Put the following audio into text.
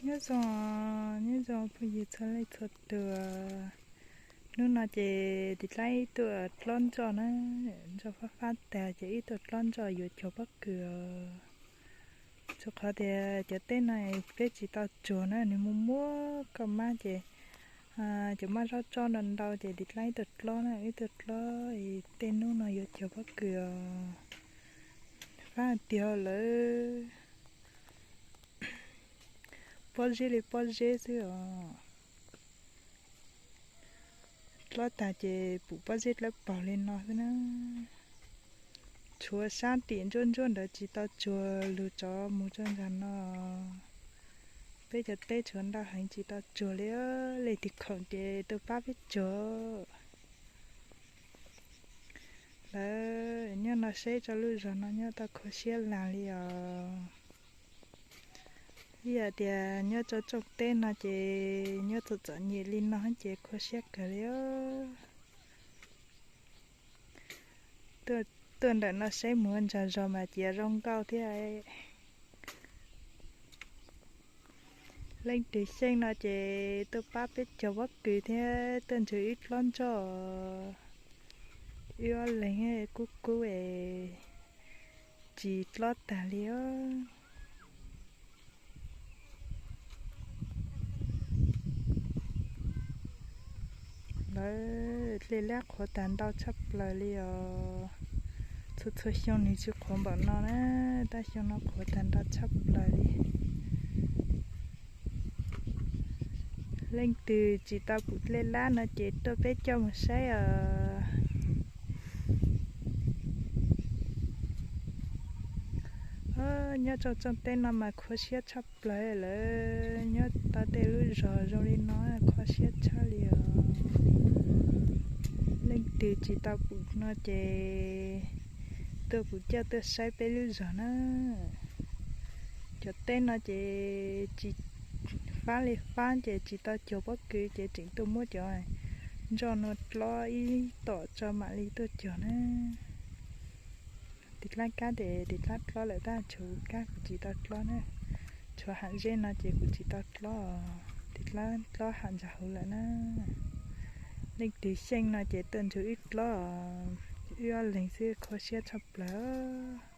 Nyob zoo, nyob zoo phooj ywg txhua leej txhua tus. Hnub no ces tiv dlaab ib tuaj dlob ntsoj na, ntsoj fab fab tag ces ib tuaj dlob ntsoj yuav cog pob kws. Txhua qhov tias cov teb no peb tsis tau tsuag na, nws muaj muaj koj mab ces cov mab zaub tsob no ntau ces tiv dlaab ib tuaj dlob na, ib tuaj dlob tej hnub no yuav cog pob kws os. Fab tiag lawm. Pob zeb li pob zeb xwb os. Dlob tag ces pum pob zeb dlawb paug li no xwb na. Tshuav sab tim ntsuab ntsuab ntawd tsis tau tsuag lug tsov mus tso ntag no. Peb cov teb tshuav ntau heev tsis tau tsuag li, leej twg khoom ces tuaj pab peb tsuag. Lawv nyob no saib tso lub zog no nyob tau khuv siab lag li os. Ib yam tias nyob tso tsooj teb no ces nyob txom txom nyem li no ces khuv siab kawg li os. Tuaj ntawm no saib mus ua ntsa zog mas ciav zoo nkauj thiab. Leej twg xyeej no ces tuaj pab peb cog pob kws thiab tuaj ntsug wb dlob ntsoj. Wb ob leeg kub kub es tsis dlob tag li os. Lawv dlej lab qhuav tag ntau tshaj plaws li os. Txhua txhua xyoo nws tsis qhuav npaum no na, tab xyoo no qhuav tag ntau tshaj plaws li. Leej twg tsis tau pum dlej lab no ces tuaj peb coj mus saib os. Nyob tsooj tsooj teb no mas khuv siab tshaj plaws lawm, nyob tau tej lub zog zoo li no khuv siab tshaj li os. Leej twg tsis tau pum no ces tuaj kuv coj tuaj saib peb lub zog na. Cov teb no ces tsis fab li fab ces tsis tau cog pob kws ces tseem tuaj muab cov ntsoj no dlob ib tom tso mam li tuaj cog na. Tiv dlaab kab ces tiv dlaab dlob lawm tab tshuav kab kuv tsis tau dlob na. Tshuav ham zeb no ces kuv tsis tau dlob, tiv dlaab dlob ham ntsa huv lawm na. Leej twg xyeej no ces tuaj ntsug wb dlob, wb ob leeg xwb khuv siab tshaj plaws.